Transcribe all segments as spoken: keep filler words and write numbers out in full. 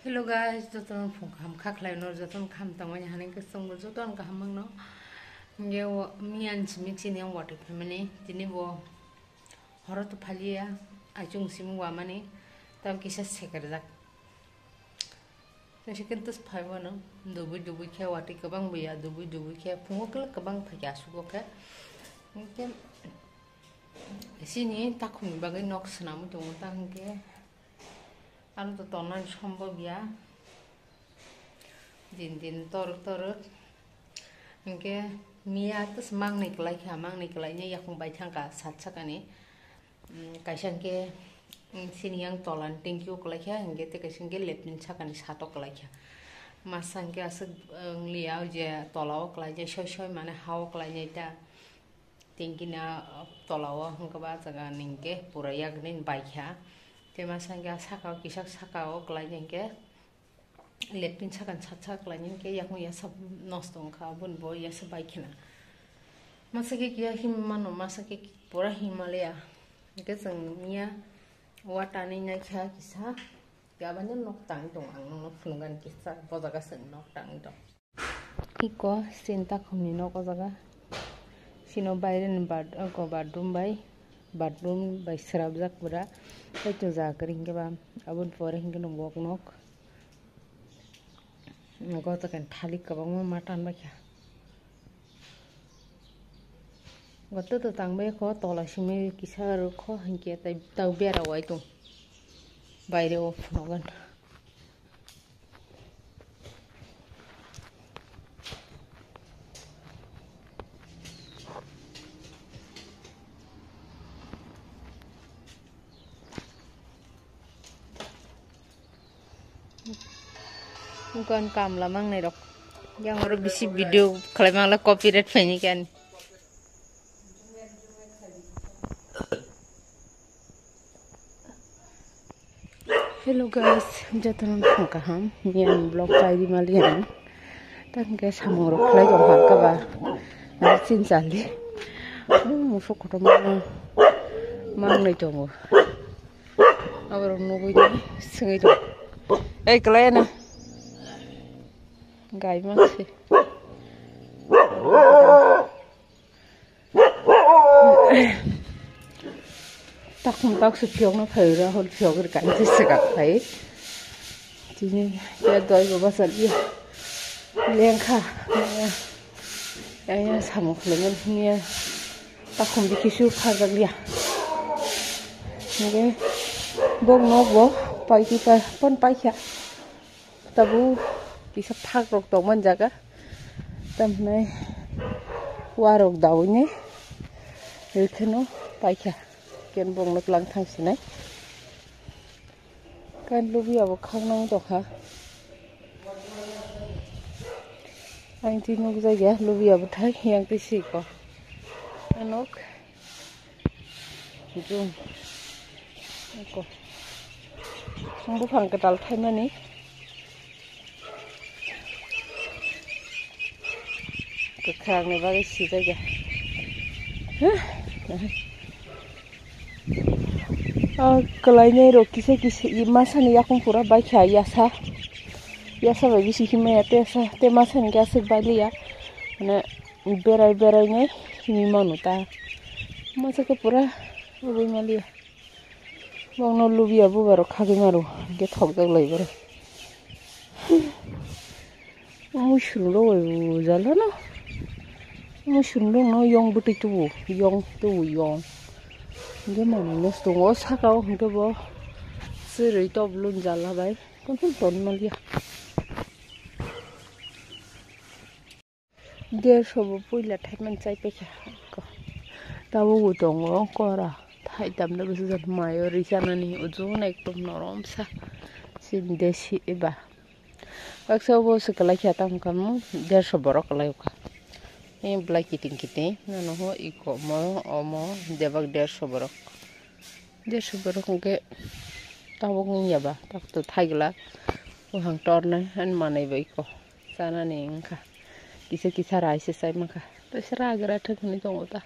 Hello guys, jotono phung kaham kha khlai no, jotono kaham tongmani hani khe chwngbo jotono kaham mangno. Nge o miyan simi chini ang wati family, tini bo horo to phaliya, achung simi wamani, tam kisa sekerjak. Nasi kintus phai bono, dubui dubui khe wati kwbang buya, dubui dubui khe phungo kwlwk kwbang phaikha asugo khe. Hingkhe chini takhumni bagwi nok swnamwi tongo ta hingkhe. Ano to tongnani sombobya. Din din torok torok. Hingke miya tus mangnwi kwlai kha, mangnwi kwlaini yakung bai thangkha sat sakani. Mm, kaisa hingke, mm, sini yang tolan tingki o kwlai kha, hingke te kaisa hingke lepin sakani sato kwlai kha. Masa hingke aswk, mm, liya o je tola o kwlai je soi soi mane ha o kwlai ta. Tingkina tolao hwnkhe ba jaga ni hwnkhe pura yakni bai kha. Tei masa hwnkhe a saka o kisa saka o kwlai ni hwnkhe lepin saka ni sat sat kwlai ni hwnkhe yakung yasa nosto wngkha, aboni bo yasa bai khna. Masa khe kiya him mano, masa khe pura him maliya. Hwnkhe chwng miya watani naikha kisa, aboni nok tangwi tongo, ang nokno phunukgani kisa, bo jaga chwng nok tangwi tongo. Iko sinta khumni nok o jaga. Sino baire ni bad-, oko bathroom bai, bathroom bai srapjak pura. Tei to jaga kwrwi hwnkhe ba aboni pore hwnkhe no wok nok. Goto khe thalik kwbangma ma tan bai kha. Goto to tang bai kho, tola simi kisa rw kho, hinkhe tei tau bera wai tong. Baire o phunukgani. Bukan kamla mangnai rok. Yang oro bisi video khlai mangla copyright phaini kan. Hello guys, jotono phung kaham. Ni ang vlog paidi mali ang. Tang ke samung rok khlai tong ha kaba. Ar chin chali. Musuk kotor ma mangnai tongo. Aborok nugui ni swngwi tongo. Ei kwlai na. Gai ma se. Takhum tak su phiyok no phai ra hol phiyok ri kan se segak phai. Tini ya doi baba sal ya. Lengkha. Ya ya samung khulai ya. Takhum bikhi sur kharjak liya. Hingke bok nok bo paiki pa pon paikha. Tabu kisa phak rok tongmani jaga. Tamhinai warok daui ne. Rikhe no paikha. Ken bok nok lang thang sinai. Kan lubi abo khaknang tokha. Ang ti nukjagya lubi abo thai yang ti siko. Anok. Jung. Eko. Buphang kwtal thaimani. Kwkhwrangni bagwi sijak ya. Ah, kwlainai rok kisa kisa i masani yakung pura baikha yasa. Yasa bai bisi himaya tesa, te masani khe aswk bailiya. Mane berai berai nai himwi manu ta. Masa khe pura ubui maliya. Bongno lubiya bubarok khagwi maro, hingke thokjak lai borok. Muisung rok bai bo jala no. Muisung rok no yong bwtwi tubu, yong tubu yong. Hingke manwi nosto tongo o saka o hingke bo chwrwi top lun jala bai. Tongthok ton maliya. Derso bo puila thaimani chai paikha. Tabuk bo tongo kora. Thaitam da bwsajak mayo ri chanani ujuna ekdom noromsa. Sini desi eba. Baksa bo se kwlai kha tamo kamo derso borok kwlai kha. Ni belai kiting kiting nano ho iko mo omo debak derso borok. Derso borok hwnkhe tabuk wngya ba, tabuk to thaigwlak. Buphang tornai ani manwi bai kho chanani wngkha. Kisa kisa rai se chai mankha. Tei se ragra thwk hwnwi tongo ta.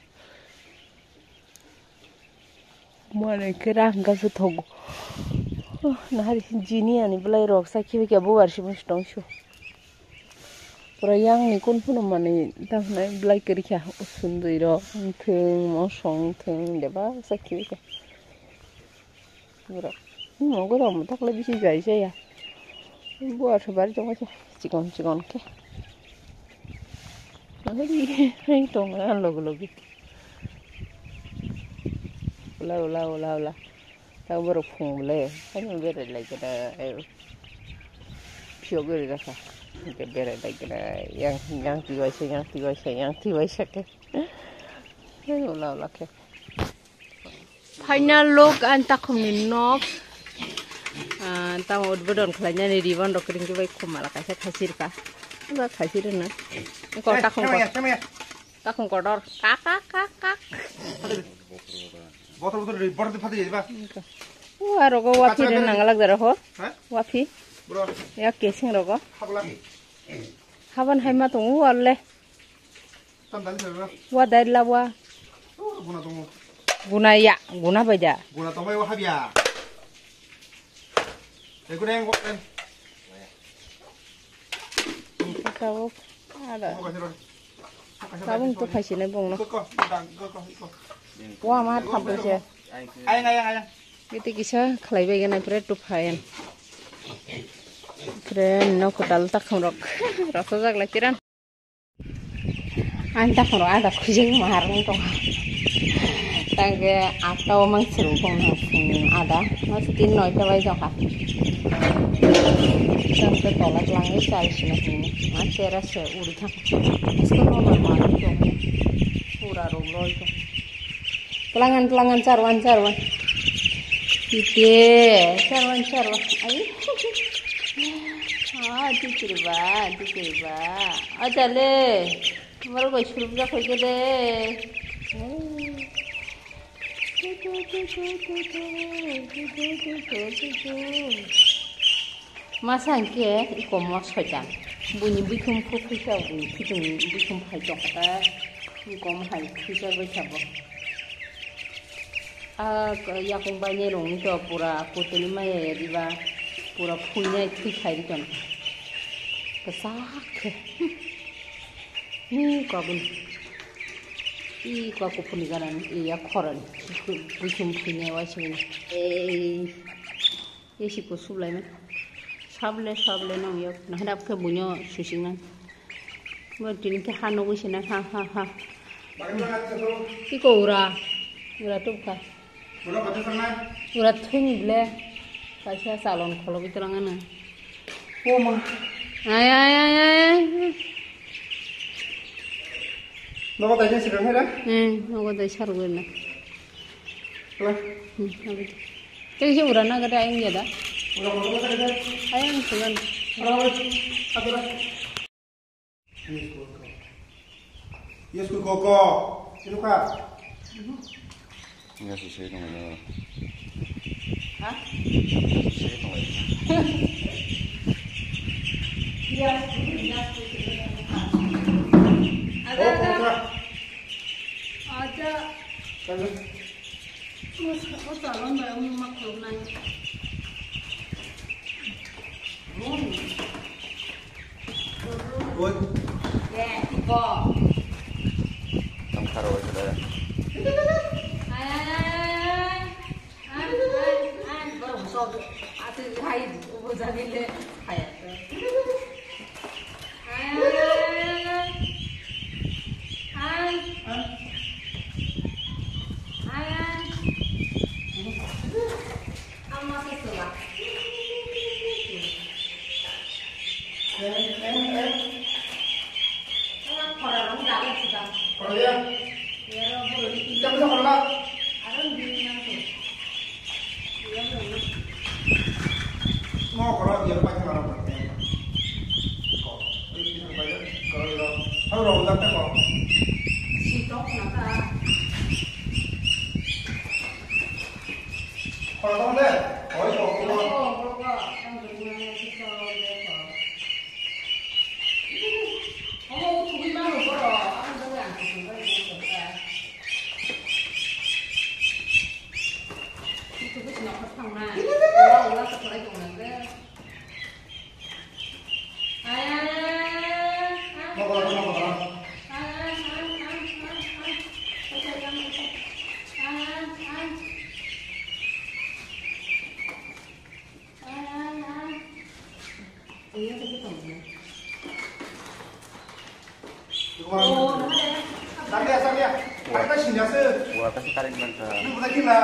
Manwi khe ra hwnkha se thogo. Oh, nahari jini ani belai rok sakhi khe bubar si musi tong su. Pura yang ni kun phunu mani ta hwnai belai kiri kha usundui rok thung mosong thung deba sakhi kha. Borok. Mo borok mo takle bisi jai jaya. Buar se bari tong khe chikon chikon khe. Nahari hai tong logo logi. Ula ula ula ula. Ta borok phung le. Hai mo bere lai gana. Phiyok gori rakha. Bere lai gana. Yang yang tiwai se yang tiwai se yang tiwai se ke. Hai ula ula khe. Final look ang takhumni nok. Ah, tamo udbodon khlainani ribbon rok ringki bai khumala kaisa khasirka. Ba khasirna. Ko takhum ko. Takhum ko dor. Kak kak kak kak. Botol botol ri botol di phati ba. Wa rogo wa phi nang lag dara ho. Ha? Wa phi. Bro. Ya kesing rogo. Habla. Haban hai ma tongo wa le. Tam dali sa bro. Wa dai la wa. Oh, guna tongo. Guna ya, guna bai da. Guna tongo wa habya. Ekure yang kok kan. Tabuk ada. Tabung tu phaisina bongno. Wa ma thampai se. Ayang ayang ayang. Iti kisa khlai bai gana pre tu phayan. Pre no kotal takhum rok. Rasa jak lai tiran. Ang takhoro ada khujeng maharung tong. Tangke atta o mang suru tong na sini ada. Mas tin noi ta bai jokha. Tangke tola tlang ni sal sini sini. Mas tera se uri thang. Mas ko no mar mar tong. Pura ro loi tong. Telangan, telangan, charwan, charwan. Tite, charwan, charwan. Ayo. Ah, tikiri ba, tikiri ba. Aja le. Mal bai surup jak hoike de. Masa hwnkhe iko mo soitan. Buini buikhum phu phuisa buini khitung buikhum phai tongkha ta. Iko mo hai phuisa bai sabo. A yakung bainai rokni to pura kutuni maya ya diba. Pura phuinai thwi khai ri tongkha. Kwchak khe. Ni kabun. I kwa kuphurni ganani, i ya khorani. Buikhum phuinai waisini. Ei. Esi ko sublai man. Sable, sable nang yok. Nah, dap ke bunyo susing nang. Bo tini ke ha nogo sina, ha, ha, ha. Iko ura. Ura tupka. Ura thung ble. Kaisa salon kholo bitlang ano. O ma. Ay, ay, ay, ay, ay. Nogo dai se rang hera? Eh, nogo dai sar gurna. Ura. Hmm, nogo dai. Tei se ura na gada ayang ya da? Ura, ura, ura, ura. Ayang sugan. Ura, ura. Adura. Yes, koko. Yes, koko. Yes, koko. Yes, koko. Ha? Yes, yes. Ada, ada. Ada. Ada. Mas, mas, alam ba, ang maklum na. Good. Yeah, tipo. Tam kharo wajah dah. Ay, ay, ay, ay. Ay, ay, ay. Baru masuk. Ati hai, ubur jadi le. Hai. Ay, ay, ay, ay, ay. Ay. Ay, ay. Ama ke sula. Em, em, em. Ama khora rong jaga sida. Khora ya? Ya, rong buru. Jam sa khora. Arong bini yang tu. Mo koro biar pakai koro. Ko, ini kita bayar. Kalau lo, kalau lo udah teko. Si tok nata. Kalau kamu deh, oh, itu, itu. Sakya, sakya. Wah. Apa sih nasi? Wah, kasih tarik bangsa. Ini bukan gila.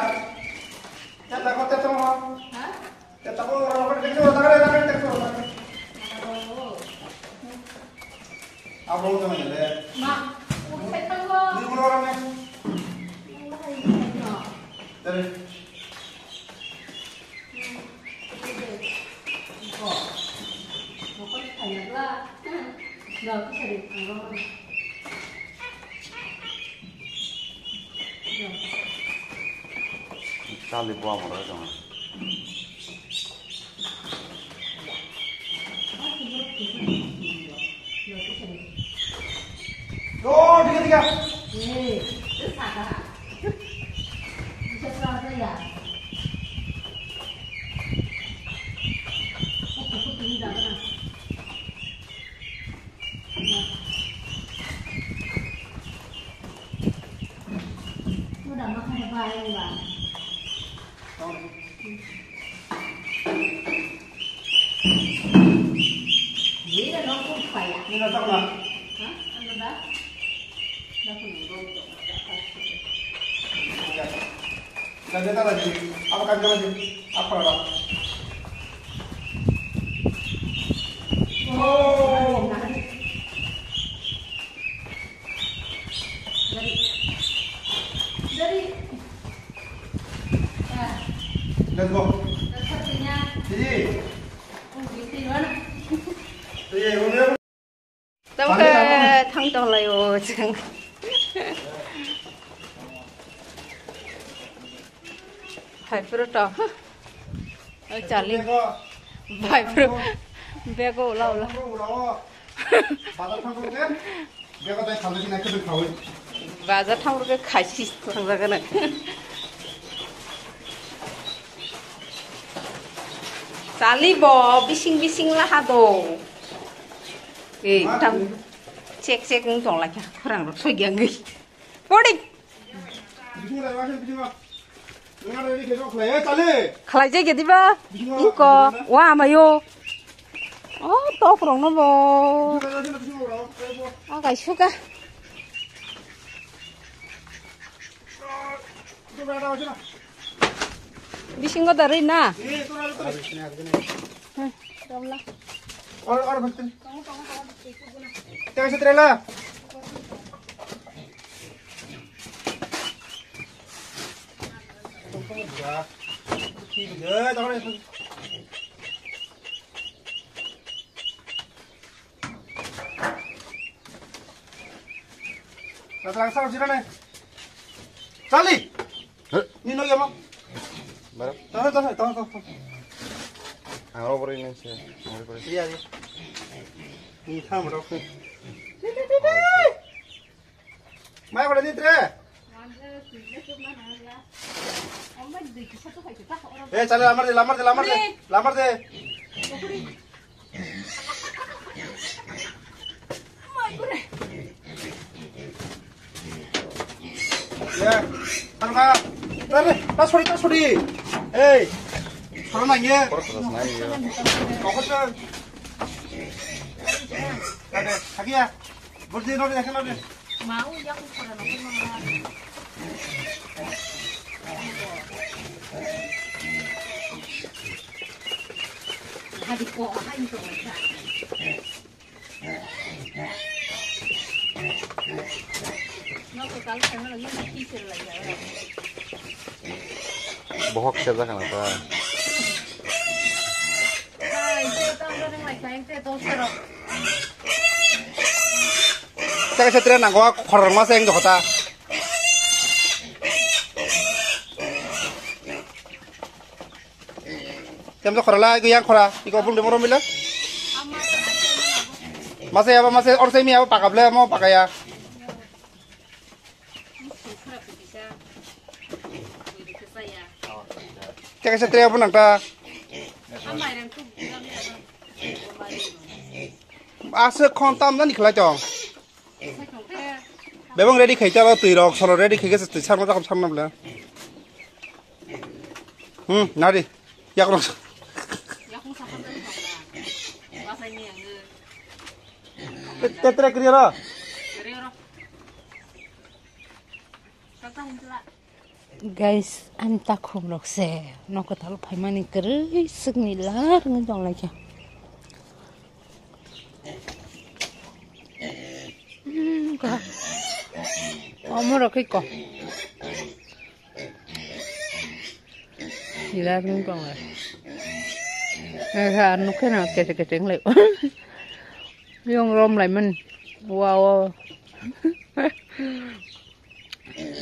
Kita takut, kita mau. Hah? Kita takut orang-orang kita takut, takut, takut, takut. Apa mau sama ini? Ma, udah tahu. Ini bukan orang ya. Dari. Chali bo amoro jong. Let's go. Tiji. Tiji, Tamkhe thang tonglaio chwng. Hai phuru to. Oi chali. Bai phuru. Bego ula ula. Bazar thang rwkhe khaisi thangjagana. Chali bo bising bising laha do. Ei tam chek chek wng tong lai kha khorang rok soi gyang gwi. Podi. Khlai jai gedi ba. Ingko wa amayo. Oh, tok rok no bo. Ah, kaisuka. Bisingo da rwi na. Hmm, gamla. Or, or, bhakti. Teka se trela. Datang sang sini nih. Charlie. Heh. Ni no yamo. Baru. Tahan, tahan, tahan, tahan. Ang robbery ini sih. Iya, iya. Ni tham rok. Mai kore ni tre. Eh, chale, lamar de, lamar de, lamar de. Lamar de. Ya, tangka. Tare, ta sori, ta sori. Ei. Soro na ye. Kok sa. Kok sa. Tare, hagia. Boldi, nore, hagia, nore. Mau yang kurang apa mama? Hadi kok, hadi kok. Bohok sejak khana ta. Teka se tren nanggo khorang ma se eng jokota. Tem to khorala, iku yang khora, iko bul de morom bila. Masa ya, masa or semi apa pakable, mau pakaya. Teka se tre apa nangta. Asa khon tam na nikhlai tong. Bebong ready khai ta twi rok solo ready khai khe twi sarma jakam sarma bla. Hmm, nari. Yak rok. Tetra kiri ro. Guys, ani takhum rok se nok kwtal phaimani kwrwi swkni lar wngwi tonglaikha. Hmm, ka. Omo rok khe ko. Ila rung tong lai. Eh, ha, nukhe na kete kete nglai. Yung rom lai man. Wow.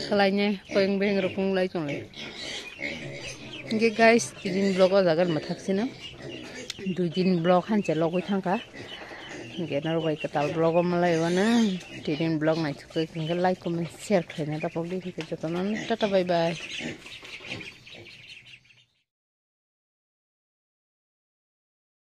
Kalaine koyong beng rok nglai tong lai. Hingke guys, tinin vlog o jaga ma thak sino. Dui din vlog hanse logoi thangkha. Hingke norok bai kwtal vlog o malai o na. Tinin vlog naithok khe hingke like, comment, share khlaina daphok di, hingke jotono tata bye bye.